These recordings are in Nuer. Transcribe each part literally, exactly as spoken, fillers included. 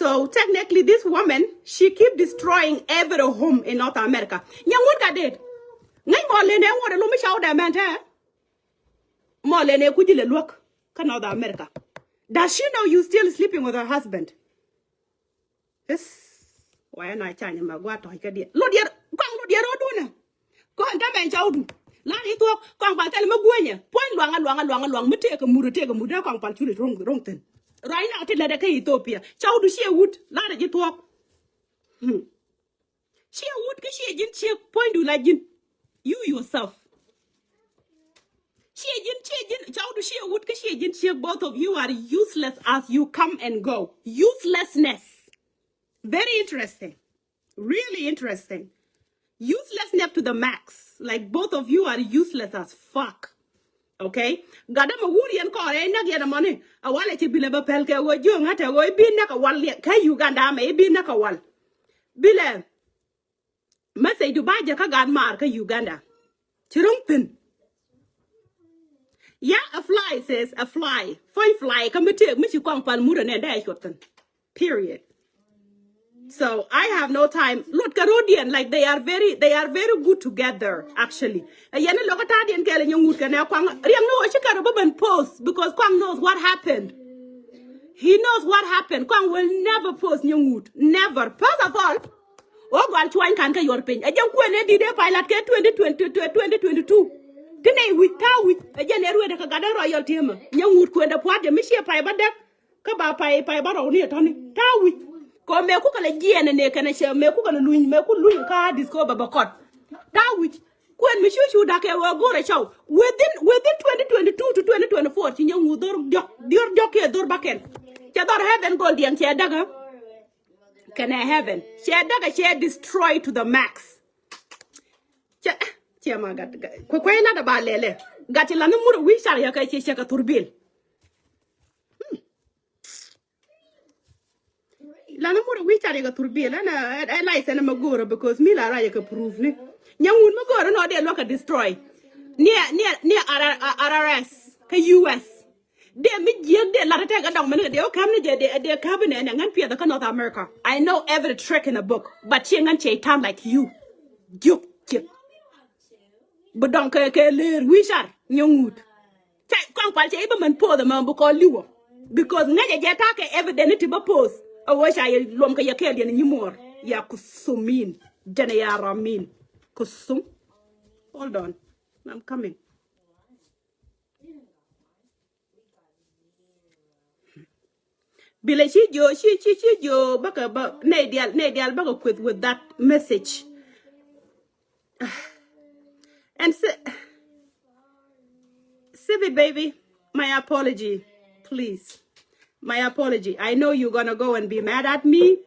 So technically, this woman, she keep destroying every home in North America. Nyɛ ŋut ka det. Ŋäc mɔ lene ŋut a lumi cawdɛ mɛn tɛ. Mɔ lene kuji le luɔk kä North America. Does she know you still sleeping with her husband? Yes. Waya na cany ma gua tɔc kä diɛ. Lot yɛ kɔŋ lot yɛ rɔ dunɛ. Kɔn ta mɛn cawdu. Lan i thuɔk kɔŋ pal thɛl mi guenyɛ. Puɔny luaŋa luaŋa luaŋa luaŋ mi tëëk mur tëëk mur dee kɔŋ pal culi roŋ roŋ thin. Ruac na ti lɛt kä Ethiopia. Cawdu ciɛ wut lan i thuɔk. Hmm. Ciɛ wut kä ciɛ ji̱n ciek puɔ̱nydu la ji̱n. You yourself. Ciɛ ji̱n ciɛ ji̱n cawdu ciɛ wut kä ciɛ ji̱n ciek, both of you are useless as you come and go. Uselessness. Very interesting. Really interesting. Uselessness to the max. Like, both of you are useless as fuck. Okay? Gat dämɛ wur yɛn kɔɔr ɛ näk yɛn ɛmɔni. A walɛ ci bilɛ bä pɛl kɛ ɣöö jiö ŋa̱t ɛ ɣöö i̱ bi näk a wal kä Uganda amɛ i̱ bi näk a wal. Bilɛ message du ba jɛ kä gat maar kä Uganda. Ci ro̱ŋ thi̱n. Ya a fly, sis, a fly. Puɔ̱ny fly kä mi tëëk mi ci kɔŋ pal murɛ nɛ dee a cuɔth thi̱n. Period. So I have no time. Lot kɛ ro̱diɛn, like, they are very, they are very good together actually. Ɛ yɛn ni lokä ta̱a̱diɛn kɛɛl ɛ nyɛ ŋut kɛ nɛ kɔaŋ riɛŋ ni wä ci kɛ rɔ bä ben post because kɔaŋ knows what happened. He knows what happened. Kɔaŋ will never post nyɛ ŋut. Never. First of all, wä gɔal cuany kan kä yuɔr piny. Ɛ jɛn kuɛn ɛ di̱t ɛ pay lat kɛ twenty twenty, twenty twenty-two. Ti nɛy wi̱c ta̱a̱ wi̱c ɛ jɛn ɛ ruet ɛ kɛ gat ɛ rɔyɔl tiemä nyɛ ŋut kuɛn dɛ pua̱t jɛ mi ciɛ pay bä däk. Kä ba pay pay ba rɔw ni ɛ tɔ̱ni ta̱a̱ wi̱c. Kɛ mɛ ku kɛ lɛ jiɛɛn ɛ nɛ kɛn ɛ cɛ mɛ ku kɛ lɛ luny mɛ ku luny kä disco bɛ bɛ kɔt. Ta̱a̱ wi̱c. Kuɛn mi cu cu da̱k kɛ ɣöö go̱rɛ cɔw within within twenty twenty-two to twenty twenty-four ci nyɛ ŋu dhor diɔk dhor diɔk kiɛ dhor bakɛn. Cɛ dhor heaven gold diɛn cɛ däkä. Kɛnɛ heaven cɛ däkä cɛ destroy to the max. Cɛ cɛ ma gat kuɛ kuɛ ina da ba lɛlɛ. Gat ci lani murɛ wi̱i̱ car yɛ kɛ ci cɛ kɛ thur bil. Lana murɛ wi̱i̱ car yɛ kɛ thur bil ɛn ɛ license mɛ go̱o̱rä because mi la racɛ kɛ proof ni. Nyɛ ŋun mi go̱o̱rä nɔ dee luɔk kɛ destroy. Niɛ niɛ niɛ R R S kä U S. Dee mi jiäk dee lat tɛk kɛ dɔŋ mɛn kɛ dee wä käm ni jɛ dee dee käp inɛ nɛ ŋän piɛth kä North America. I know every trick in a book but ciɛ ŋän ciɛ itam like you. Jiök ciɛ. Bi dɔŋ kɛ kɛ leer wi̱i̱ car nyɛ ŋut. Cɛ kɔn kual cɛ i̱ bä mɛn poth ɛmɛ bi kɔn liwä. Because ŋäcɛ jɛ ta̱a̱ kɛ evidence ti bä poth. A wä ca yɛ luɔm kɛ yɛ kɛɛl yɛn nyi muɔr. Ya kusumin. Jɛn ya ramin. Kusum. Hold on. I'm coming. Bilɛ ci jiö ci ci ci jiö bäkɛ bä nɛy dial nɛy dial bäkɛ kueth with that message. And si- Save it, baby. My apology, please. My apology. I know you're gonna go and be mad at me.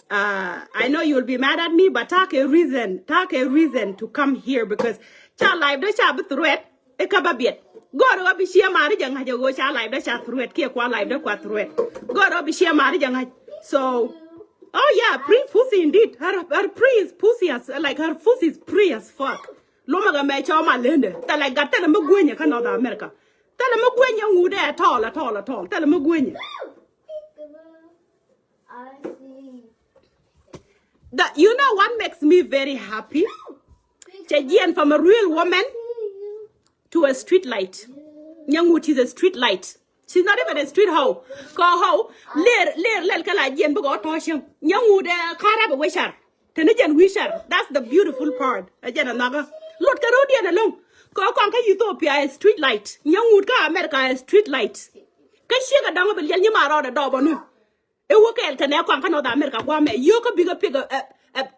Uh, I know you'll be mad at me, but take a reason. Take a reason to come here because ca life dä ca bi threat. Ɛ kä ba biɛt. Gɔr ɣä bi ciɛ mari jɛ ŋa̱c ɛ ɣöö ca life dä ca threat kiɛ kua life dä kua threat. Gɔr ɣä bi ciɛ mari jɛ ŋa̱c. So, oh yeah, pretty pussy indeed. Her her pretty is pussy as like her pussy is pretty as fuck. Lomɛ kɛ mɛ cɔɔ ma lendɛ. Thilɛ gat thilɛ mi guenyɛ kä North America. Thilɛ mi guenyɛ ŋut ɛ tɔɔl ɛ tɔɔl ɛ tɔɔl. Thilɛ mi guenyɛ. The, you know what makes me very happy? Cɛ jiɛn from a real woman to a street light. Nyɛ ŋut is a street light. She's not even a street hoe. Kɔ hoe ler ler lɛl kɛ la jiɛn bikɛ ɔ tɔ̱ cieŋ. Nyɛ ŋut ɛ karabɛ wecär. Teni jɛn wi̱i̱ car. That's the beautiful part. Ɛ jɛn ɛ nhɔkä. Lot kɛ ro̱diɛn ɛlɔ̱ŋ. Kɛ kɔn kä Ethiopia ɛ street light. Nyɛ ŋut kä America ɛ street light. Kä ciek ɛ dɔ̱ŋ ɛ bi liɛl nyi ma rɔɔdɛ dɔɔp ɔ nu. Ɛ wä kɛɛl kɛ nɛ kɔn kä North America guamɛ yio̱kä bikɛ pick ɛ ɛ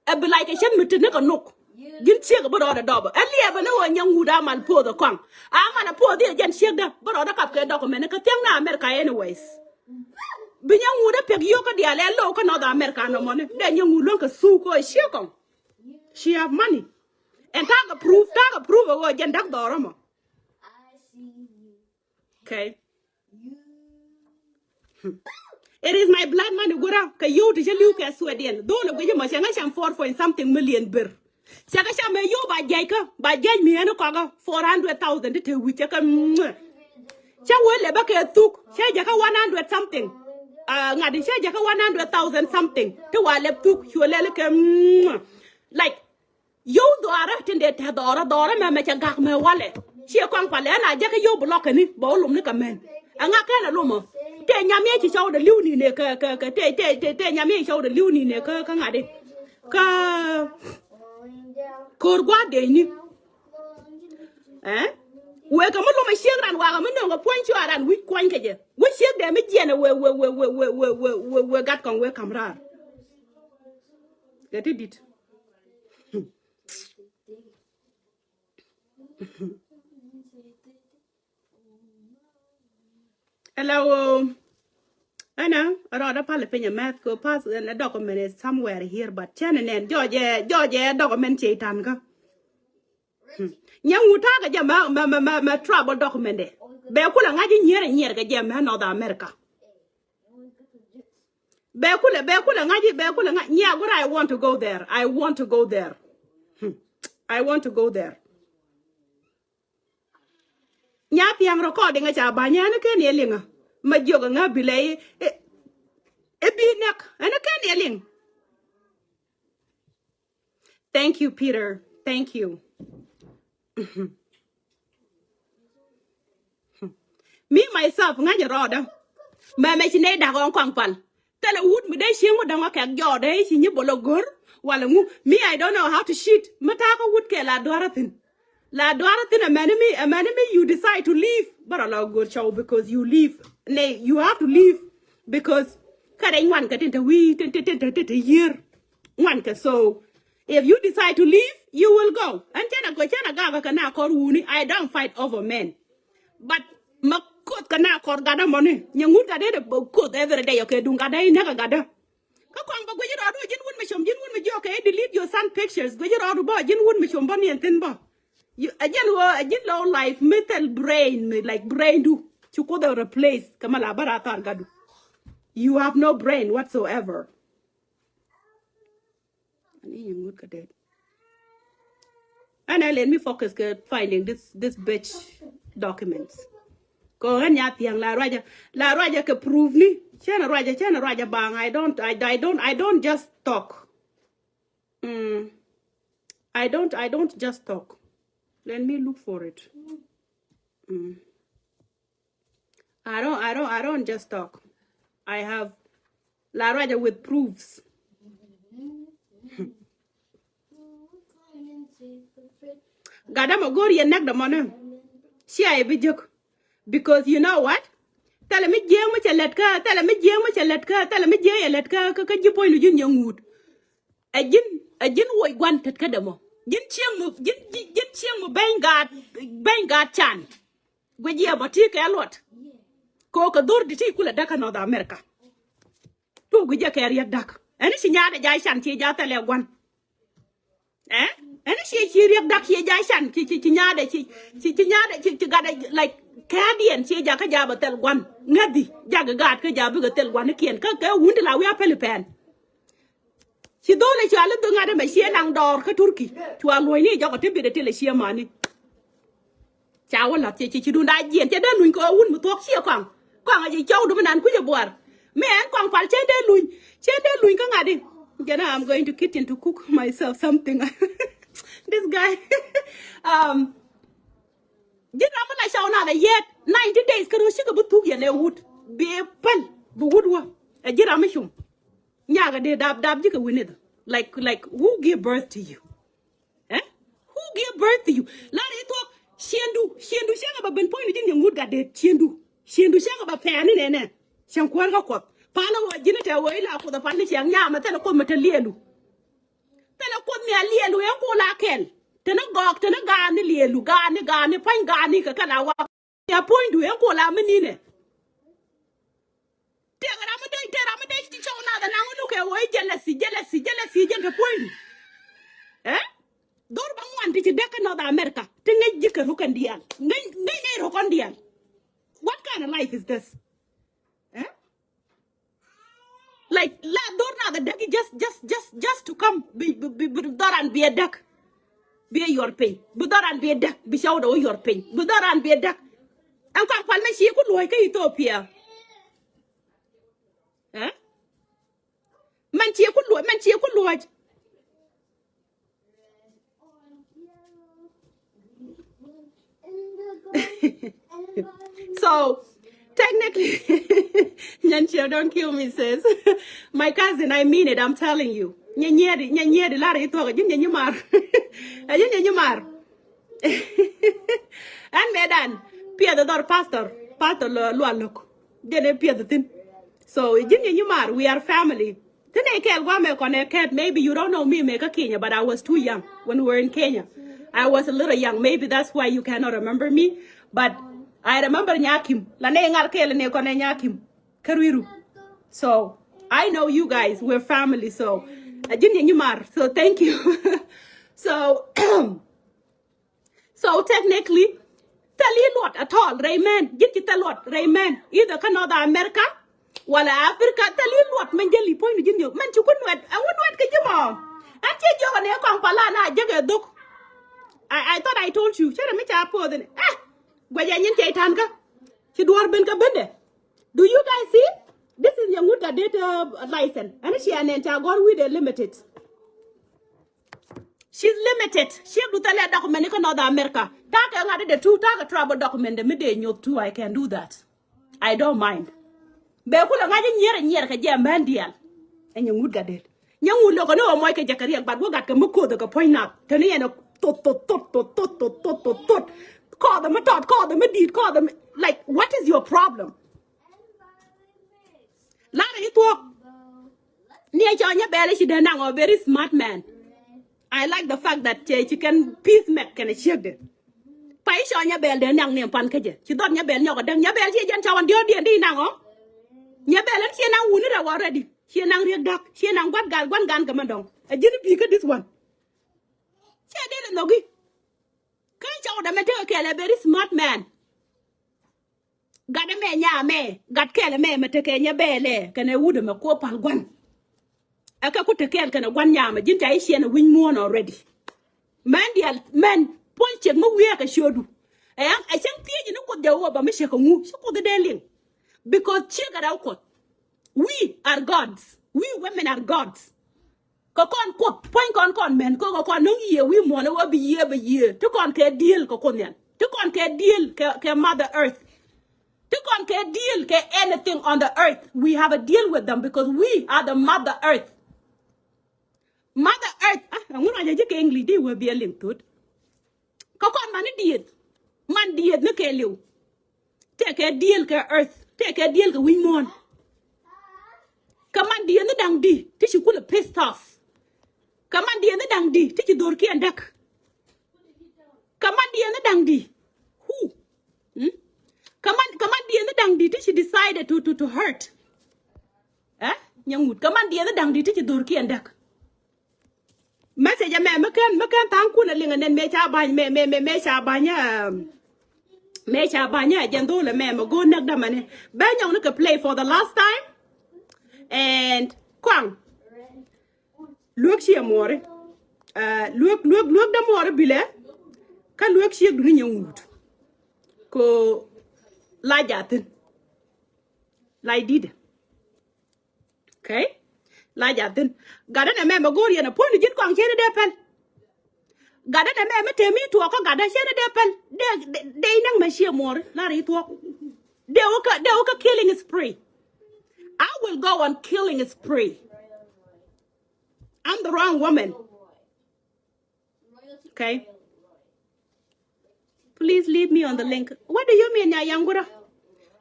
ɛ bi like ɛ cɛn mi te ni kɛ nok. Ji̱n ciek ɛ bi rɔɔdɛ dɔɔp ɛ liɛpɛ ni ɣöö nyɛ ŋut a mal poth ɛ kɔn. A mal ɛ poth i̱ ɛ jɛn ciekdä bi rɔɔdɛ kap kɛ document kä thiäŋ ni America anyways. Bi nyɛ ŋut ɛ pick yio̱kä diaal ɛ lo̱w kä North America nɔmɔni dee nyɛ ŋut luäŋ kɛ thuk kɛ ɣöö ciek kɔn. She have money. Ɛn ta̱a̱ kɛ proof ta̱a̱ kɛ proof ɛ ɣöö jɛn da̱k dhɔr ɛmɔ. Okay. It is my blood money gura kɛ yio̱w ti cä li̱w kɛ suɛdiɛn dhol ɛ guic ɛmɔ cɛ ŋä cam four point something million bir. Cɛ kɛ cam ɛ yio̱w ba jiac kä ba jiac mi ɛn kɔkä four hundred thousand ti te wi̱c cɛ kɛ. Cä wee lɛ bä kɛ thuk cɛ jɛ kä one hundred something. Ŋa̱t i̱ cä jɛ kä one hundred thousand something ti wa lɛp thuk cuɛ lɛl kɛ, mm, like, yio̱w dhɔaarä tin dee tɛth dhɔaarä, dhɔaarä mɛ mɛ cɛ gak mɛ walɛ. Ciɛ kɔn palɛ ɛn a jɛ kä yio̱w bi lɔk kɛni bɛ wä lom ni kɛ mɛn. Ɛŋa kɛn ɛ lomɔ tɛ nyam yɛ ci cɔwdɛ li̱w ni nɛ kä kä kä tɛ tɛ tɛ tɛ nyam yɛ ci cɔwdɛ li̱w ni nɛ kä kä ŋa̱t i̱ kä ko̱r gua̱a̱r dee ni. Ɛ wëë kɛ mi lomɔ ciek ran wakä mi nöŋ kɛ puɔ̱ny cua ran wi̱c kuɔ̱ny kɛ jɛ. Wi̱c ciek dee mi jiɛn ɛ wëë wëë wëë wëë wëë wëë wëë wëë gat kɔŋ wëë ka̱m raar. Kɛ ti di̱t. Hello. Ɛnɛ rɔɔdɛ pal piny a mɛth kɛ pass and a document is somewhere here, but cɛn nɛn jɔɔcɛ jɔɔcɛ document cɛ itan kä. Nyɛ ŋut ta̱a̱ kɛ jɛ mɛ mɛ mɛ mɛ travel document dɛ. Bɛ kulɛ ŋa̱c i̱ nyier a nyier kɛ jɛ mɛ North America. Bɛ kulɛ bɛ kulɛ ŋa̱c i̱ bɛ kulɛ ŋa̱c nyɛ a gura, I want to go there. I want to go there. I want to go there. Nya piaŋ recording a ca ba nya ni ken ye liŋa. Ma jiok a ŋa bilɛ i i bi nɛk ɛn ken ye liŋ. Thank you, Peter. Thank you. Me myself ŋa̱c rɔɔdä. Mɛmɛ ci ney da̱k ɣɔ̱ŋ kɔaŋ pal. Thilɛ wut mi dee cieŋ mi dɔ̱ŋ ɔ kɛk jɔɔdɛ i̱ ci nyi bol ɔ go̱r. Walɛ ŋu mi, I don't know how to shit. Mi ta̱a̱ kä wut kɛ la dua̱r a thi̱n. La dua̱r a thi̱n ɛmɛni mi ɛmɛni mi you decide to leave. Bä rɔ la go̱r cɔw because you leave. Ney you have to leave. Because kä rɛy ŋuan kɛ tin te wi̱i̱ tin te tin te tin te yier. Ŋuan kɛ so if you decide to leave, you will go. Ɛn cɛn a gɔ̱ cɛn a gak kɛ na kɔr wuni. I don't fight over men. But ma koth kɛ na kɔr gatdä mɔni nyɛ ŋut gatdä dɛ koth every day. Okay, duŋ gatdä inɛ kɛ gatdä. Kä kɔŋ bä guic rɔɔdu ji̱n wun mi com ji̱n wun mi jiɔk kɛ delete your son pictures. Guic rɔɔdu bä ji̱n wun mi com bä niɛn thi̱n bä. A ji̱n wä a ji̱n low life mi thil brain mi like brain du. Ci kuoth ɛ replace kɛ ma la bä ra thar gatdu. You have no brain whatsoever. Ani nyɛ ŋut kä det. Ɛn ɛ let me focus kɛ finding this this bitch documents. Kɔ ɣän nya thiaŋ la ruaja la ruaja kɛ proof ni. Cɛn ruaja cɛn ruaja baŋ. I don't I, I don't I don't just talk. Mm. I don't I don't just talk. Let me look for it. Mm. I don't, I don't, I don't just talk. I have la ruaja with proofs. Gatdä mɔ go̱o̱r yɛ näk dämɔnä. Cia yɛ bi jek. Because you know what? Thilɛ mi jiääk mi cɛ lät kä thilɛ mi jiääk mi cɛ lät kä thilɛ mi jiääk yɛ lät kä kä ji̱ puɔ̱nydu ji̱n yɛ ŋuut. Ɛ ji̱n ɛ ji̱n woc gua̱n tet kä dämɔ. Ji̱n cieŋ mi ji̱n ji̱n cieŋ mi beny gaat beny gaat can. Guic yɛ bä ti kɛ luɔt. Kɛ ɣöö kɛ dho̱r di ti kulɛ däk kä North America. Tuuk guic jɛ kɛ riɛk däk. Ɛn ci nyaadɛ ja̱ can ci ja̱ thɛlɛ gua̱n. Ɛn ci ci riɛk däk ci ja̱ can ci ci ci nyaadɛ ci ci ci nyaadɛ ci ci gatdɛ like kɛɛdiɛn ci ja̱ kä ja̱ bä thɛl gua̱n. Ŋäthi ja̱ kɛ gaat kä ja̱ bikɛ thɛl gua̱n ikiɛn kä kɛ wun ti la wi̱i̱ a pɛli pɛn. Ci dho̱l ɛ cua li dho̱ŋ adɛ mɛ ciɛ naŋ dɔɔr kä Turki. Cua luɔ̱cni jɔkɔ ti bit ɛ ti lɛ ciɛ mani. Ca wä lath ciɛ ci ci dunda jiɛn cɛ dee luny kɛ wun mi thuɔ̱k ciɛ kɔaŋ. Kɔaŋ ɛ ci cɔw dumi nan kui̱c ɛ buar. Mi ɛn kɔaŋ pal cɛ dee luny cɛ dee luny kä ŋa̱di. Jɛn I'm going to kitchen to cook myself something. This guy. Um, ji̱n ram mi la cɔw nath ɛ yɛt ninety days kä ro̱ cikɛ bi thuk yɛn ɛ wut. Bi päl bi wut wä. Ɛ ji̱n ram mi cum. Nyakɛ dee dap dap ji̱ kɛ wi̱nith. Like like who give birth to you? Eh? Who give birth to you? Lar i̱ thuɔ̱k ciëndu ciëndu cäŋɛ bɛ ben puɔ̱nydu ji̱n yɛ ŋut gat dee ciëndu. Ciëndu cäŋɛ bɛ pɛɛni nɛnɛ. Cäŋ kuäär kä kuɔth. Palä wä ji̱n tɛ wä ila kuoth ɛ palni cäŋ nyamɛ thilɛ kuoth mi te liɛlu. Thilɛ kuoth mi a liɛlu ɛn kuola kɛl. Teni gɔɔk teni gaani liɛlu gaani gaani pa̱ny gaani kɛ kɛl a wa. Cia puɔ̱nydu ɛn kuola mi ninɛ. Tëëk ram mi dee tëëk ram mi dee ti cɔw nath anaŋ wä lukɛ wä i̱ jealousy jealousy jealousy jɛn te puɔ̱nydu. Eh? Dhor ba ŋuan ti ci däk kä North America ti ŋäc ji̱ kɛ rukɛn diaal. Ŋäc ŋäc ŋäc rukɔn diaal. What kind of life is this? Eh? Like la dhor nath a däk i̱ just just just just to come bi bi bi bi dhɔran bi a däk. Bi a yuɔr piny bi dhɔran bi a däk bi cɔwdɛ wä yuɔr piny bi dhɔran bi a däk. Ɛn kɔaŋ pal mɛ ci ku luɔ̱c kä Ethiopia. Ɛ? Mɛn ciɛ ku luɔc, mɛn ciɛ ku luɔc. So, technically, Nyanchia, don't kill me, sis. My cousin, I mean it, I'm telling you. Nyɛ nyiɛɛdi, nyɛ nyiɛɛdi lar ithuɔk, a ji̱n nyɛ nyimar. A ji̱n nyɛ nyimar. Ɛn mëëdan, piɛth a dhɔr pastor, pastor Lual Lok. Jɛn ɛ piɛth a thin. So, ji̱n nyɛ nyimar, we are family. Thin ɛ kɛɛl guamɛ kɔn ɛ kɛt, maybe you don't know me, mëë kä Kenya, but I was too young when we were in Kenya. I was a little young, maybe that's why you cannot remember me. But I remember Nyakim. La nɛ ŋar kɛɛl nɛ kɔn ɛ Nyakim. Kä Ruiru. So, I know you guys, we're family, so. A ji̱n nyɛ nyimar, so thank you. So, so technically, thil i̱ luɔt at all rɛy mɛn, ji̱n ci thil luɔt rɛy mɛn. Either kä North America, wala Africa, thil i̱ luɔt mɛn jäli puɔ̱nydu ji̱n yio̱k. Mɛn ci ku nuɛt, ɛŋu nuɛt kɛ ji̱ mɔ? Ɛn ciɛ jiɔk ɛn ɛ kɔŋ pala na jek ɛ dhok. I, I thought I told you. Cɛ rɛ mi ca puɔth ɛn. Eh, guɛcɛ nyin cɛ i̱ ta̱n kä. Ci duɔ̱ɔ̱r ben kä bendɛ. Do you guys see? This is Nyaŋut Gatdet, uh, license. Ɛn ciɛ nɛn ca gɔ̱r wi̱i̱dɛ limited. She's limited. Ciek du thilɛ document kä North America. Ta̱a̱ kɛ ŋa̱t dee tu, ta̱a̱ kɛ travel document dee mi dee nyoth tu, I can do that. I don't mind. Bɛ kulɛ ŋa̱c nyier nyier kɛ jɛ mɛn diɛl. Ɛ Nyaŋut Gatdet. Nyaŋut lo̱kɛ ni ɣöö mɔc kɛ jɛ kɛ riɛk, but wä gat kɛ mi koth kɛ puɔ̱ny nath. Te ni ɛn ɛ thoth, thoth, thoth. Kɔɔth mi tɔt, kɔɔth mi di̱i̱t, kɔɔth mi, like, what is your problem? Lar i̱ thuɔ̱k. Ni ɛ cɔɔnyä bɛɛl i̱ ci dee naŋ ɔ very smart man. I like the fact that cɛ ci kɛn peace mɛk kɛnɛ ciekdɛ. Pa i̱ cɔɔnyä bɛɛl dee naŋ ni ɛn pan kä jɛ. Ci dhɔt nyä bɛɛl nyɔk ɔ däŋ. Nyä bɛɛl ci jɛn cɔw ɛn diɔ̱ɔ̱k diɛn di naŋ ɔ. Nyä bɛɛl ɛn ci naŋ wuni rɛw already. Ci naŋ riek da̱k. Ci naŋ gua̱t gal gua̱n gan kɛ mɛ dɔ̱ŋ. Ɛ ji̱n bi kä this one. Cɛ dee lɛ nhɔki. Kä cɔw dɛ mɛ tekɛ kɛɛl ɛ very smart man. Gat ɛmɛ nyamɛ, gat kɛl ɛmɛ mɛ tekɛ nyɛ bɛɛlɛ kɛnɛ wut ɛmɛ kuɔ pal gua̱n. Ɛ kɛ ku te kɛl kɛnɛ gua̱n nyamɛ, ji̱n ca i̱ ciɛn ɛ wi̱ny muɔ̱ɔ̱n already. Mɛn diaal mɛn puɔ̱ny ciek mi wiee kɛ ciötdu. Ɛ ɛ cäŋ thiec ni Kuoth Jehovah mi ciek kɛ ŋu, ci Kuoth dee liŋ. Because ciek ɛ rɛw Kuɔth. We are gods. We women are gods. Kɛ kɔn Kuoth puɔ̱ny kɔn kɔn mɛn kɛ kɛ kɔn no̱ŋ yiëë wi̱i̱ muɔ̱ɔ̱n ɛ wä bi yiëë bɛ yiëë. Ti kɔn kɛ deal kɛ Kuoth Nhial. Ti kɔn kɛ deal kɛ, kɛ Mother Earth. Ti kɔn kɛ deal kɛ anything on the earth. We have a deal with them because we are the Mother Earth. Mother Earth. Ah, ɛŋu ruac a ji̱ kɛ English di wä bi a liŋ thot. Kä kɔn man ni dieth. Man dieth ni kɛɛliw. Tëëkɛ deal kɛ earth. Tëëkɛ deal kɛ wi̱ny muɔ̱ɔ̱n. Kä man dieth ni da̱ŋ di ti ci kulɛ pissed off. Kä man dieth ni da̱ŋ di ti ci dho̱rkiɛn däk. Kä man dieth ni da̱ŋ di. Who? Hmm? Kä man, kä man dieth ni da̱ŋ di ti ci decided to, to, to hurt. Eh? Nyaŋut. Kä man dieth ni da̱ŋ di ti ci dho̱rkiɛn däk. Message ɛmɛ mi ken, mi ken tha̱a̱ŋ kun a liŋ a nɛn mëë ca ba̱ny, mëë, mëë, mëë, mëë ca ba̱ny, um, mëë ca ba̱ny a jɛn dho̱l ɛmɛ mɛ go̱o̱r näk dämani. Bɛ nyɔŋ ni kɛ play for the last time. And kɔaŋ luek ciɛ muɔri. Uh, luek, luek, luek dä muɔri bilɛ. Kä luek ciɛ duni nyɛ ŋut. Ko la jathin. La ididɛ. Okay? La jathin. Gatdä nɛ mɛmɛ go̱o̱r yɛn a puɔ̱ny ji̱n kɔaŋ cieni dee pɛl. Gatdä nɛ mɛmɛ temi tuɔɔk kä gatdä cieni dee pɛl. Dee, dee, dee inäŋ mɛ ciɛ muɔri. Lar i̱ thuɔ̱k. Dee wä kä, dee wä kä killing spree. I will go on killing spree. I'm the wrong woman. Okay. Please leave me on the link. What do you mean, ya yaŋ gura?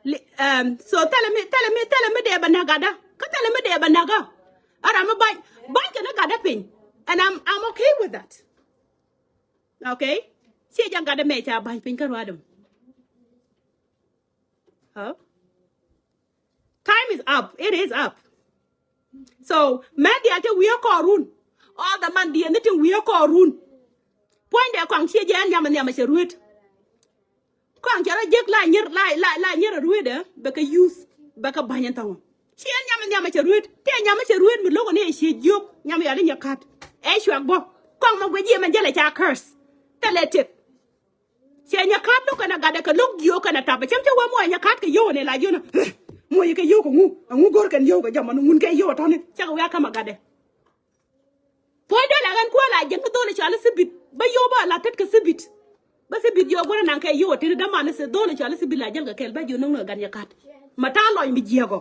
Li-, um, so thilɛ mi, thilɛ mi, thilɛ mi dee bɛ näk gatdä. Kä thilɛ mi dee bɛ näk kä. Ara mi ba̱ny, ba̱ny kɛn gatdä piny. And I'm, I'm okay with that. Okay? Ciɛ jɛ gatdä mɛ ca ba̱ny piny kä ruadä mɔ. Huh? Time is up. It is up. So mɛ diaal ti wiee kɔɔrun. All the man diɛn ni ti wiee kɔɔrun. Puɔ̱nydɛ kɔaŋ ciɛ jɛ ɛn nyam ɛn nyam ɛ cɛ ruet. Kɔaŋ cɛ rɔ jek la nyier, la, la, la nyier ɛ ruet ɛ bɛ kɛ use bɛ kɛ ba̱ny ɛn thɔŋɔ. Ciɛ ɛn nyam ɛn nyam ɛ cɛ ruet. Ti ɛn nyam ɛ cɛ ruet mi lo̱k ɛ ni ɛ ciɛ jiök nyam ɛ yal inyɛ ka̱t. Ɛ cuak bä kɔaŋ mɛ guic jiɛ mɛn jälɛ ca curse. Thilɛ tëk. Ciɛ nyɛ ka̱t lo̱k kɛnɛ gatdɛ kɛ lo̱k jiök kɛnɛ tapɛ cäŋ cä wee muɔc nyɛ ka̱t kɛ yio̱w ɛn ɛ la jiön ɛ. Moc kɛ yio̱w kɛ ŋu? Ɛŋu go̱r kɛn yio̱w kɛ jɔmɔ ni ŋun kɛ yio̱w ɛ tɔ̱ni? Cakɛ wiak kamɛ gatdɛ. Puɔ̱ny dee la ɣän kuäär la jiɛn kä dho̱l cɔal i̱ thibit. Bä yio̱w bä la tet kɛ thibit. Bä thibit yio̱w gua̱n naŋ kɛ yio̱w ɛ tini däman i̱ dho̱l cɔal i̱ thibit la jäl kɛ kɛl bä jiök no̱ŋ ni ɛ gat nyɛ ka̱t. Ma ta̱a̱ lɔc mi jiɛk ɔ.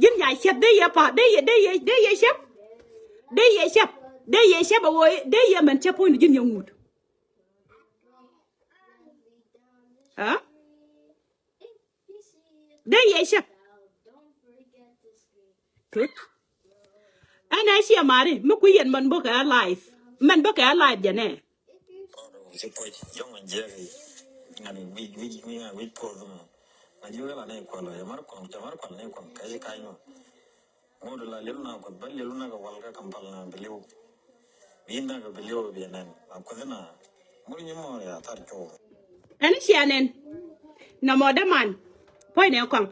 Ji̱n ya ciɛth dee yɛ pa dee yɛ dee yɛ dee yɛ cɛp. Dee yɛ cɛp. Dee yɛ cɛp a ɣöö dee yɛ mɛn cɛp puɔ̱ny ni ji̱n yɛ ŋut. Aa? Dee yɛ cɛp. Tut. Ɛn ɛ ciɛ mari mi kui̱ yɛn mɛn bä kɛ live. Mɛn bä kɛ live jɛ nɛ. Ci puɔc yɔŋ a jiɛk i̱ ŋani wi̱c wi̱c wi̱c ŋani wi̱c puɔth mɔ. Ŋa ji̱ wela ni kuɔl ɛ mar kuɔl, cɛ mar kuɔl ni kuɔl kɛ ci ka̱ny mɔ. Ŋot la liɛlu na kuɔth bä liɛlu na kɛ wal kä Kampala na bi liw. Bi na kɛ bi liw bi nɛn. A kuɔth na mur nyi mɔ ya thar cuɔ. Ɛn ciɛ nɛn. Nɔmɔ däman. Puɔ̱ny nɛ kɔŋ.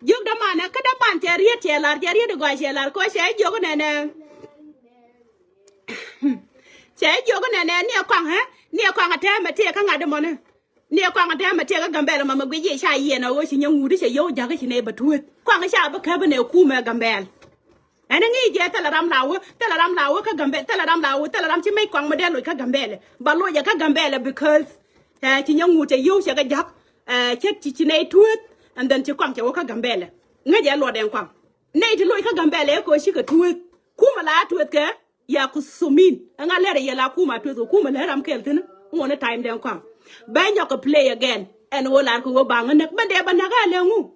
Jiök däman ɛ kä däman cɛ riet cɛ lar cɛ riet gɔaa cɛ lar kɔ cɛ jiök nɛnɛ. Cɛ jiök nɛnɛ ni ɛ kɔŋ ɛ ni ɛ kɔŋ ɛ tɛmɛ tëë kä ŋa̱t dämɔni. Ni kɔaŋ tɛmɛ tiɛk kä Gambɛl mama guic yɛ ca yiɛn a ɣöö ci nyɛ ŋut i̱ cɛ yio̱w ja̱k i̱ ci nɛy bä tueeth. Kɔaŋ ca bi käp inɛ kumɛ Gambɛl. Ɛn i̱ ŋi̱i̱c jɛ thilɛ ram la wä, thilɛ ram la wä kä Gambɛl, thilɛ ram la wä, thilɛ ram ci mec kɔaŋ mi dee loc kä Gambɛl. Ba loc ɛ kä Gambɛl because ɛ ci nyɛ ŋut cɛ yio̱w cɛ kɛ ja̱k. Ɛ cɛ ci ci nɛy tueeth and then ci kɔaŋ cɛ wä kä Gambɛl. Ŋäc ɛ luɔt ɛn kɔaŋ. Nɛy ti loc kä Gambɛl ɛ kɛ ɣöö cikɛ tueeth. Kumɛ la tueeth kɛ. Ya ku sumin. Ɛŋa lɛr yɛ la kuma tueth ku kuma lɛr ram kɛl thin. Ŋuɔni time den kɔaŋ. Bɛ nyɔk kɛ play again. Ɛn ɣöö lar kɛ ɣöö baŋ näk bɛ dee bɛ näk a lɛ ŋu.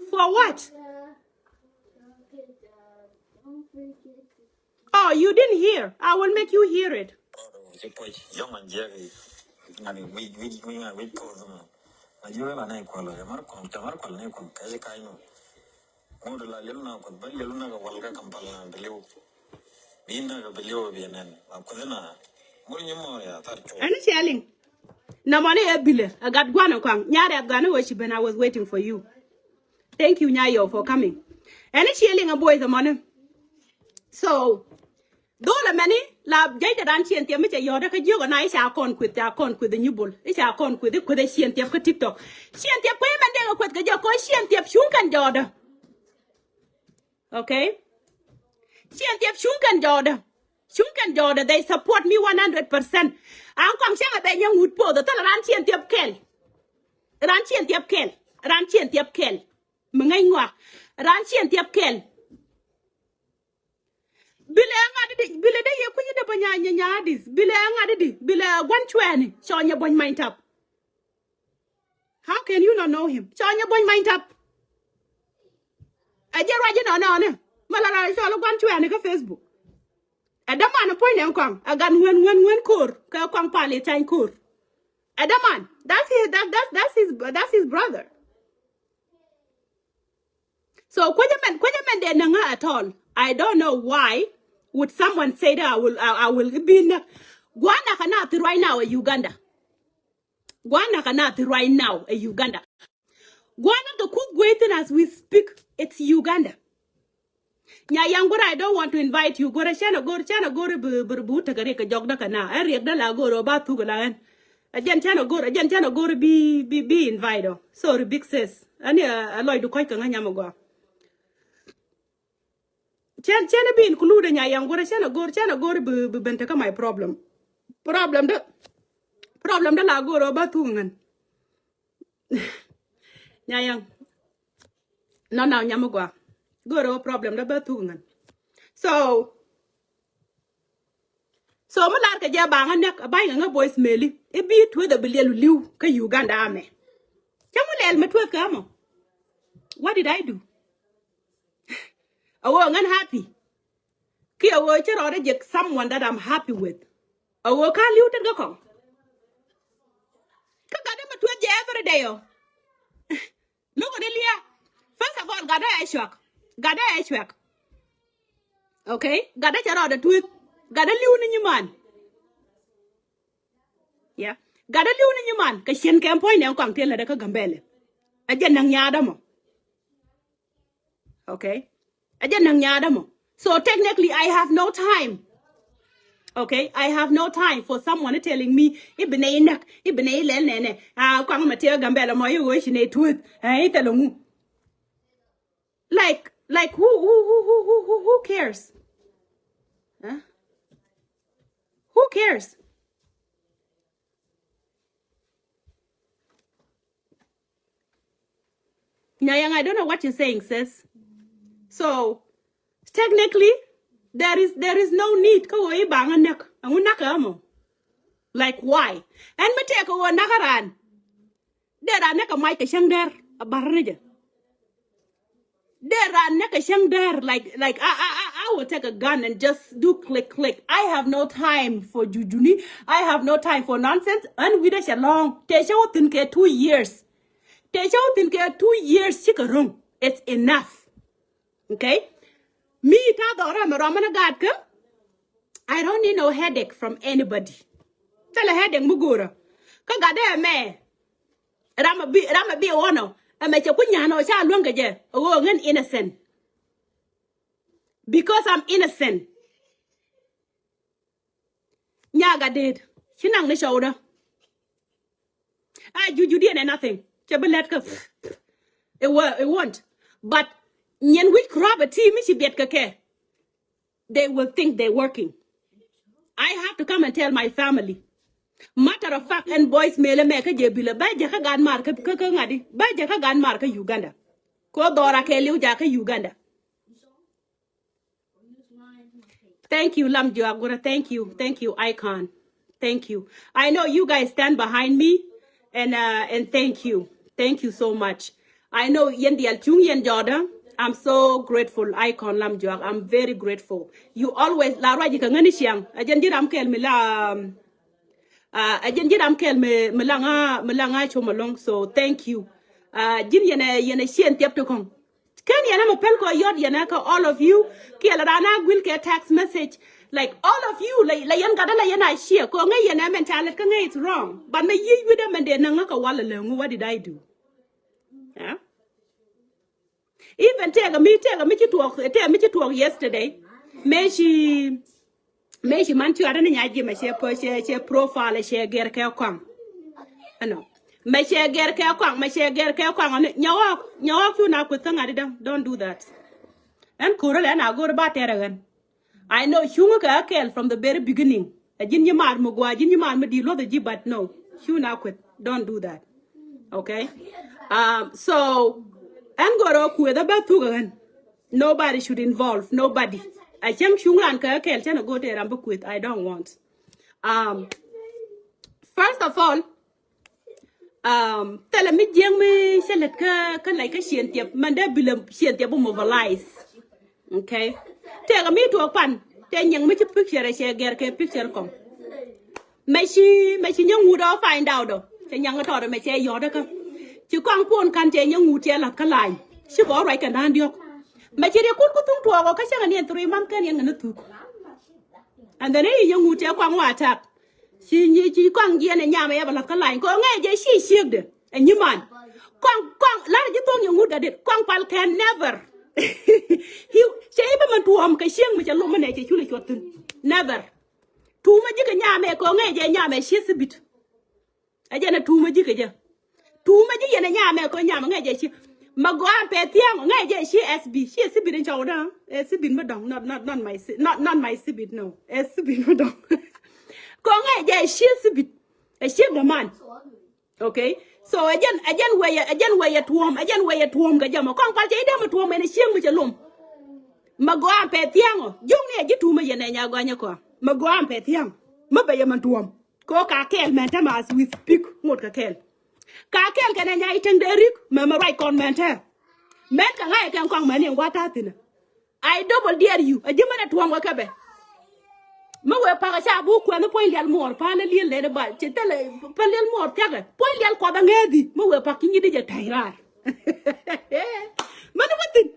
For what? Oh, you didn't hear. I will make you hear it. Ci puɔc yɔŋ an jiɛk i̱ ŋani wi̱c wi̱c wi̱c ŋani wi̱c puɔth mɔ. Ŋa ji̱ wee la nɛy kuɔl ɛ mar kuɔl cɛ mar kuɔl nɛy kuɔl kɛ ci ka̱c nɔ. Ŋot la liɛlu na kuɔth bä liɛlu na kɛ wal kä Kampala na bi liw. Bi na kɛ bi liw bi nɛn. A kuɔth na mur nyi mɔ ya thar cuɔ. Ɛn ciɛ liŋ. Nɔmɔni ɛ bilɛ ɛ gat gua̱n ɛ kɔaŋ nyarɛ ɛ gat ni wä ci ben. I was waiting for you. Thank you Nyayo for coming. Ɛn ciɛ liŋ ɛ boy thɔmɔni. So dho̱l ɛmɛni la jiɛc kɛ dan ciɛn thiɛp mi cɛ yɔ̱ɔ̱dä kä jiök ɛ na i̱ ca kɔn kueth ca kɔn kueth ɛ nyibol i̱ ca kɔn kueth i̱ kueth ɛ ciɛn thiɛp kä TikTok. Ciɛn thiɛp kuec mɛn dee kɛ kueth kɛ jɛ kɔc ciɛn thiɛp cuŋ kɛn jɔɔdä. Okay. Ciɛn thiɛp cuŋ kɛn jɔɔdä. Cuŋ kɛn jɔɔdä, they support me one hundred percent. An kɔaŋ cäŋ ɛ bɛ nyɛ ŋut poth ɛ thilɛ ran ciɛn thiɛp kɛl. Ran ciɛn thiɛp kɛl. Ran ciɛn thiɛp kɛl. Mi ŋäc ŋɔak ran ciɛn thiɛp kɛl. Bilɛ ŋa̱t di bilɛ dee yɛ kui̱ dee bä nya nya nya dis bilɛ ŋa̱t di bilɛ gua̱n cuɛɛni cɔ nyɛ buɔ̱ny many tap. How can you not know him? Cɔ nyɛ buɔ̱ny many tap. Ɛ jɛ ruac inɔ nɔɔni mɛ la ra cɔl gua̱n cuɛɛni kä Facebook. Ɛ däman puɔ̱ny nɛ kɔaŋ ɛ gat ŋuɛn ŋuɛn ŋuɛn ko̱r kɛ kɔaŋ pali tany ko̱r. Ɛ däman that's his that that's that's his that's his brother. So kuecä mɛn kuecä mɛn dee näŋä at all. I don't know why would someone say that I will I, I will be in guana kana ti right now ɛ Uganda. Guana kana ti right now ɛ Uganda. Guana kɛ kuth guey thin as we speak it's Uganda. Nya yaŋ gor I don't want to invite you gor cɛn a gor cɛn a gor bi bi bi tekɛ riɛk kɛ jɔk dä kɛ na ɛ riɛk dä la gor ɔ ba thuk la ɛn. Ɛ jɛn cɛn a gor ɛ jɛn cɛn a gor bi bi bi invite ɔ. Sorry big sis. Ani a lɔc du kɔc kɛ ŋa nyam a gua. Cɛn cɛn a bi include nya yaŋ gor cɛn a gor cɛn a gor bi bi ben tekɛ my problem. Problem dä problem dä la gor ɔ ba thuk ŋän. Nya yaŋ. Nɔ na nyam gua. Goro problem da ba thuk ŋän. So so mi lar kɛ jɛ baŋä nɛk a ba̱ny kɛ ŋä boys meli i̱ bi tueth a bi liɛl li̱w kä Uganda amɛ. Cä mi lɛl mi tueth kä mɔ. What did I do? A wä ŋän happy. Kiɛ ɣöö ci rɔɔdɛ jek someone that I'm happy with. A ɣöö ka̱n li̱w tet kä kɔŋ. Kä gatdä mi tueth jɛ every day ɔ. Look at the liya. First of all gatdä ɛ cuak. Gatdä ɛ cuak. Okay. Gatdä cɛ rɔɔdɛ tueth. Gatdä li̱w ni nyiman. Yeah. Gatdä li̱w ni nyiman kɛ cien kɛ puɔ̱ny nɛ kɔaŋ tëë lätdä kä Gambɛlɛ. Ɛ jɛ näŋ nyaadä mɔ. Okay. Ɛ jɛ näŋ nyaadä mɔ. So technically I have no time. Okay. I have no time for someone telling me i̱ bi nɛ i̱ näk i̱ bi nɛ i̱ lɛl nɛnɛ. A kɔaŋ mɛ tiɛ Gambɛlɛ mɔ i̱ ɣöö ci nɛ tueth. Ɛ i̱ thɛlɛ ŋu. Like, like who, who, who, who, who, who cares? Huh? Who cares? Nyayang, I don't know what you're saying, sis. So technically, there is, there is no need kä ɣöö i̱ baŋ a näk. Ɛŋu näk ɛ mɔ? Like why? Ɛn mi tɛk kä ɣöö näk a raan. Dee raan näk a mac kɛ cäŋ dɛr a bar ni jɛ. Dee raan näk a cäŋ dɛr, like, like I, I, I, I will take a gun and just do click, click. I have no time for jujuni. I have no time for nonsense. Ɛn wi̱dɛ cɛ lɔ̱ŋ. Tëë cä wä thi̱n kɛ two years. Tëë cä wä thi̱n kɛ two years cikɛ ro̱ŋ. It's enough. Okay? Mi ta̱a̱ dhɔrɛ mɛ rɔmä ni gaat kä. I don't need no headache from anybody. Thilɛ headache mi go̱o̱rä. Kä gat dee mɛ. Ram a bi, ram a bi ɣɔnɔ. Ɛmɛ cɛ ku nyan ɔ ca luäŋ kɛ jɛ. Ɣöö ŋän innocent. Because I'm innocent. Nyaga did. Ci naŋ ni cɔwdä. A juju diɛn ɛ nothing. Cɛ bi lɛt kä. It wa-, it won't. But nyin wi̱c kurap a ti mi ci biɛt kɛ kɛ. They will think they're working. I have to come and tell my family. Matter of fact, ɛn voice mail mɛ kä jɛ bilɛ bä jɛ kä gan mar kä, kä, kä ŋadi bä jɛ kä gan mar kä Uganda. Ko dhɔra kɛ liw ja kä Uganda. Thank you, Lam Juagura. Thank you, thank you, Icon. Thank you. I know you guys stand behind me, and uh, and thank you, thank you so much. I know yɛn dial cuŋ yɛn jɔɔdä. I'm so grateful, Icon Lam Juak. I'm very grateful. You always la ruac kɛ ŋäni ciaŋ. A jɛn ji̱ ram kɛl mi la, um, uh, a jɛn ji̱ ram kɛl mi, mi la ŋa, mi la ŋa com along. So thank you. Uh, ji̱n yɛn a, yɛn a ciɛn thiɛp ti kɔŋ. Kɛn yɛn ɛmɛ pɛl kɔ yɔt yɛn ɛ kä all of you. Kiɛ la raan a guil kɛ text message. Like all of you, la, la yɛn gatdä la yɛn a share. Kɔ ŋäc yɛn ɛ mɛn ca lɛt kä ŋäc it's wrong. But mɛ yic wi̱dɛ mɛn dee näŋä kɛ wal alɛ ŋu, what did I do? Yeah? Even tɛk mi, tɛk mi ci tuɔk, tɛk mi ci tuɔk yesterday. Mɛ ci Mëë ci man cuarɛ ni nya ji̱ mɛ cɛ, cɛ, cɛ profile cɛ gɛr kɛ kɔaŋ. Ɛnɔ. Mɛ cɛ gɛr kɛ kɔaŋ, mɛ cɛ gɛr kɛ kɔaŋ. Nyawɔk, nyawɔk cu na kueth kä ŋa̱t idäŋ. Don't do that. Ɛn ko̱rä lɛ ɛn a go̱r ba tɛrɛ ɣän. I know cuŋä kɛ a kɛl from the very beginning. A ji̱n nyi maar mi gua, ji̱n nyi maar mi di luɔth a ji̱, but no. Cu na kueth. Don't do that. Okay? Um, so, ɛn go̱r ɔ kueth a bä thuk a ɣän. Nobody should involve nobody. A cäŋ cuŋ ran kä kɛl cän a go̱o̱r tëë ram bi kueth. I don't want. Um, first of all, um, thilɛ mi jiäŋ mi cä lät kä, kä lɛc kä ciɛn thiɛp, man dee bilɛ ciɛn thiɛp bi mobilize. Okay. Tëëkɛ mi tuɔɔk pan tëë nyiɛŋ mi ci picture cɛ gɛr kɛ picture kɔŋ. Mɛ ci, mɛ ci nyɛ ŋut ɔ find out ɔ. Cɛ nyaŋ tɔɔt mɛ cɛ yɔt kä. Ci kɔaŋ puɔn kan cɛ nyɛ ŋut cɛ lath kä lany. Ci kɔ ruac kɛ naan diɔk. Mɛ ci riɛ kut ku thuŋ tuɔɔk ɔ kä cäŋ ni three month kɛn yɛn ŋɛ ni thuk. And then i̱ nyɛ ŋut cɛ kɔaŋ wa attack. Ci nyi ci kɔaŋ jiɛn ɛ nyam ɛ yɛ bɛ lath kä lany kɔ ŋɛ jɛ ci ciek de. Ɛ nyiman. Kɔaŋ, kɔaŋ lar ji̱ thuɔ̱ŋ yɛ ŋut gat dit. Kɔaŋ pal can never. Hiu cɛ i̱ bä mɛ tuɔɔm kɛ cieŋ mi cɛ lom mi nɛ cɛ cul ɛ cuɔth thi̱n. Never. Tuumä ji̱ kɛ nyamɛ kɛ ɣöö ŋäcɛ jɛ nyamɛ cieth thibit. Ɛ jɛn ɛ tuumä ji̱ kɛ jɛ. Tuumä ji̱ yɛn ɛ nyamɛ kɛ ɣöö nyamɛ ŋäcɛ jɛ ci. Mɛ gɔaa pɛ thia̱a̱ŋ ŋäcɛ jɛ ci S B. Ci ɛ thibit in cɔw da̱a̱. Ɛ thibit mi dɔ̱ŋ. Not, not, not my thi-, not, not my thibit, no. Ɛ thibit mi dɔ̱ŋ. Kɛ ɣöö ŋäcɛ jɛ cieth thibit. Ɛ cieth däman. Okay. So ɛ jɛn, ɛ jɛn weyɛ, ɛ jɛn weyɛ tuɔ̱ɔ̱m, ɛ jɛn weyɛ tuɔ̱ɔ̱m kɛ jɛ mɔ. Kɔn kual cɛ i̱ dee mɛ tuɔ̱ɔ̱m ɛn ɛ cieŋ mi cɛ lom. Mɛ gɔaa pɛ thia̱a̱ŋ ɔ. Jiɔkni ɛ ji̱ tuumä yɛn ɛ nya gɔaa nyɛ kɔa. Mɛ gɔaa pɛ thia̱a̱ŋ. Mɛ bɛ yɛ mɛ tuɔ̱ɔ̱m. Kɛ ɣöö ka kɛɛl mɛn te ma as we speak ŋot kɛ kɛɛl. Ka kɛɛl kɛn ɛ nya i̱ teŋ dee rik mɛ mɛ ruac kɔn mɛn te. Mɛn kɛ ŋa̱c ɛ kɛn kɔaŋ mɛn in gua̱a̱th ta̱a̱ thi̱n ɛ. I double dare you. A ji̱ mɛn a tuɔ̱ɔ̱m kɛ kɛ bɛ. Mi wëë pak a ca buk kuɛn puɔ̱ny lial muɔɔr pa̱a̱n a liel lɛn a ba. Ci thilɛ päl lial muɔɔr thia̱kɛ. Puɔ̱ny lial kuɔth a ŋeethi. Mi wëë pak ci nyi di jɛ tɛy raar. Mɛn wä thi̱n.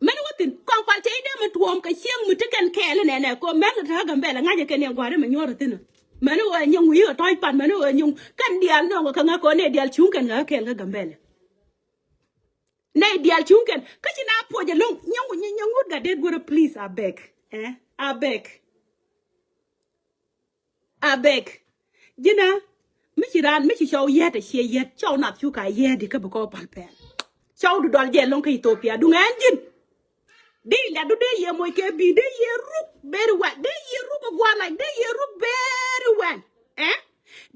Mɛn wä thi̱n. Kɔn kual cɛ i̱ dee mi tuɔ̱ɔ̱m kɛ cieŋ mi ti kɛn kɛɛl inɛnɛ. Kɛ mɛn kɛ te kä Gambɛlɛ ŋa̱cä kɛn yɛn gua̱a̱r imɛ nyuɔ̱ɔ̱r thi̱n. Mɛn wä nyɛ ŋui̱ kɛ tɔ̱ɔ̱c pan mɛn wä nyɛ kɛn diaal nɔŋ kɛ ŋa̱ kɔn nɛ diaal cuŋ kɛn ŋa̱ kɛɛl kä Gambɛlɛ. Nɛy diaal cuŋ kɛn kä ci na puɔc ɛlɔ̱ŋ nyɛ ŋut, nyɛ, nyɛ ŋut gat det guärä, please, I beg. Eh, I beg. I beg. Ji̱n ɛ mi ci raan mi ci cɔw yɛt ɛ ciɛ yɛt, cɔw nath cu ka yɛt ikä bi kɔ pal pɛl. Cɔwdu dual jɛ loŋ kä Ethiopia. Duŋ ɛn ji̱n. Dee latdu dee yɛ moc kɛ bi̱i̱, dee yɛ ruk very well. Dee yɛ ruk a gua̱a̱r lac, dee yɛ ruk very well. Ɛ?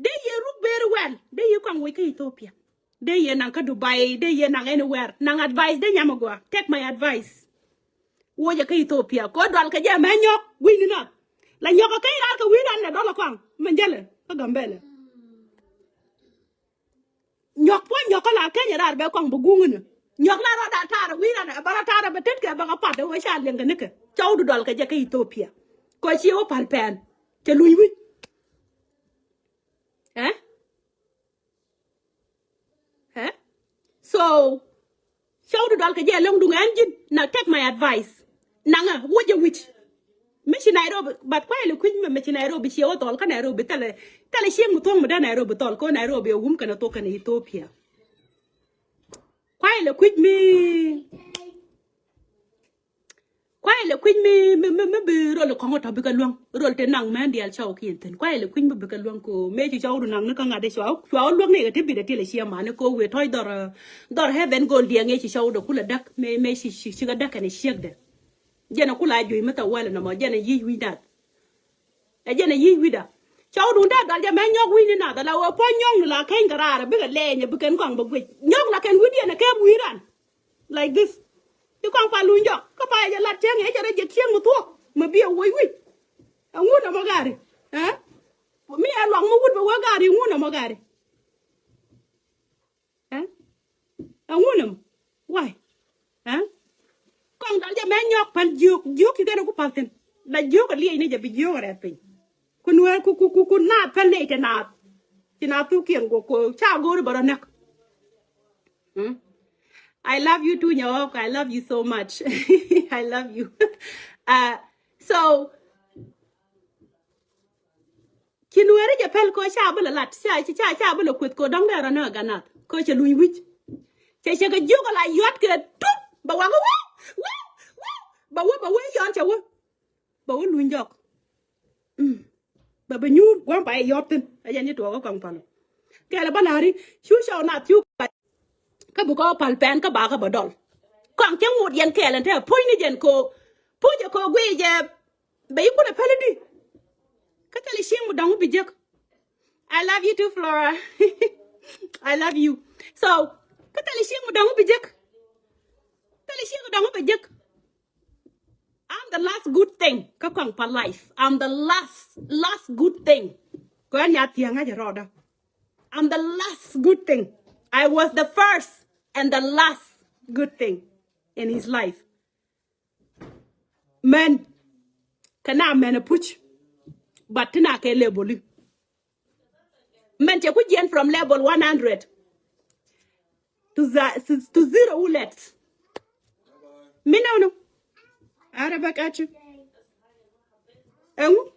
Dee yɛ ruk very well. Dee yɛ kɔaŋ woc kä Ethiopia. Dee yɛ naŋ kä Dubai, dee yɛ naŋ anywhere. Naŋ advice dee nyam a gɔaa. Take my advice. Wocɛ kä Ethiopia kɛ ɣöö dual kɛ jɛ mɛ nyɔk wi̱i̱ni nath. La nyɔk kɛ keny raar kɛ wi̱i̱ ran lɛ dɔl kɔaŋ mɛ jälɛ kä Gambɛlɛ. Nyɔk puɔ̱ny nyɔk kä la keny raar bɛ kɔaŋ bɛ guŋni. Nyɔk la rɔɔda taarɛ wi̱i̱ ran ɛ bä rɔ taarɛ bɛ tetkɛ bɛ kɛ pat ɛ wee ca liɛŋkɛ nikɛ. Cɔwdu dual kɛ jɛ kä Ethiopia. Kɛ ɣöö ciɛ wä pal pɛn cɛ luny wi̱c. Ɛ? Ɛ? So cɔwdu dual kɛ jɛ loŋ duŋ ɛn ji̱n na take my advice. Naŋɛ wä jɛ wi̱c. Mi ci Nairobi, but kuayɛ lɛ kui̱c mi, mi ci Nairobi ciɛ wä thɔl kä Nairobi thilɛ, thilɛ cieŋ mi thuɔ̱ŋ mi dee Nairobi thɔl kɛ ɣöö Nairobi ɛ wum kɛnɛ thok kɛnɛ Ethiopia. Kuayɛ lɛ kui̱c mi Kuayɛ lɛ kui̱c mi, mi, mi, mi bi rol kɔŋ tɔ bikɛ luäŋ. Rol ti naŋ mɛn diaal cɔw kiɛn thi̱n. Kuayɛ lɛ kui̱c mi bikɛ luäŋ ko mëë ci cɔwdu naŋ ni kä ŋa̱t i̱ cua, cua wä luäŋ ni kɛ ti bit ɛ ti lɛ ciɛ mani ko wëë tɔ̱c dhɔr, dhɔr heaven gold diɛŋ ëë ci cɔwdɛ kulɛ däk. Mëë, mëë ci, ci, ci kɛ däk kɛn i̱ ciekdɛ. Jɛn ɛ kula juey mi thɛ wäl nɔmɔ, jɛn ɛ yic wi̱c nath. Ɛ jɛn ɛ yic wi̱cda. Cɔwdun dee dɔl jɛ mɛ nyɔk wi̱cni nath ala wee puɔ̱ny nyɔkni la keny kɛ raar ɛ bikɛ lɛɛny ɛ bikɛn kɔaŋ bɛ guic. Nyɔk la kɛn wi̱cdiɛn ɛ kɛp wi̱i̱ ran. Like this. Ci kɔaŋ pal luny jɔk kä payɛ jɛ lat cieŋ ɛ jɛ rɛ jɛ cieŋ mi thuɔ̱k mi bi ɛ woc wi̱c. Ɛŋu nɔmɔ gari? Ɛ? Mi ɛ luak mi wut bɛ wee gari, ɛŋu nɔmɔ gari? Ɛ? Ɛŋu nɔmɔ? Why? Ɛ? Kɔaŋ dɔl jɛ mɛ nyɔk pal jiök, jiök ci kɛn ɛ ku pal thi̱n. La jiök ɛ liɛcni jɛ bi jiök ɛ rɛth piny. Ku nuɛɛr ku, ku, ku, ku naath pɛl nɛy te naath. Ci naath thukiɛn guɔ ko ca go̱o̱ri bɛ rɔ näk. Mm. I love you too, Nyawok. I love you so much. I love you. Uh, so, ci nuɛɛri jɛ pɛl ko ca bi lɛ lat, ca, ca, ca bi lɛ kueth ko dɔ̱ŋ dee rɔ näk a ganath. Ko cɛ luny wi̱c. Cɛ cɛ kɛ jiök a la yuat kɛ tup. Bɛ wak wä, wä, wä. Bɛ wä, bɛ wä yɔn cɛ wä. Bɛ wä luny jɔk. Mm. Bɛ bɛ nyuur gua̱a̱m ba yɛ yɔt thi̱n. Ɛ jɛn ci tuɔɔk kä kɔŋ pal. Kɛɛl ɛ bä la̱ri cu cɔw na thiuk. Kä bi kɔ pal pɛn kä bakä bä dɔl. Kɔaŋ cä ŋot yɛn kɛɛl ɛn te puɔ̱ny ni jɛn ko. Puɔ̱ny jɛ ko guiy jɛ. Bɛ yi kulɛ päl di. Kä thilɛ cieŋ mi dɔ̱ŋ bi jek. I love you too, Flora. I love you. So kä thilɛ cieŋ mi dɔ̱ŋ bi jek. Thilɛ cieŋ mi dɔ̱ŋ bi jek. I'm the last good thing kä kɔaŋ pa life. I'm the last, last good thing. Kɔ ɛn ya thia̱ŋ a jɛ rɔɔdä. I'm the last good thing. I was the first and the last good thing in his life. Mɛn kɛ na mɛn a puc. But ti na kɛ level i̱. Mɛn cɛ ku jiɛn from level one hundred to, the, to zero who let. Mi nɔnɔ. Ara bɛ kacu. Ɛŋu?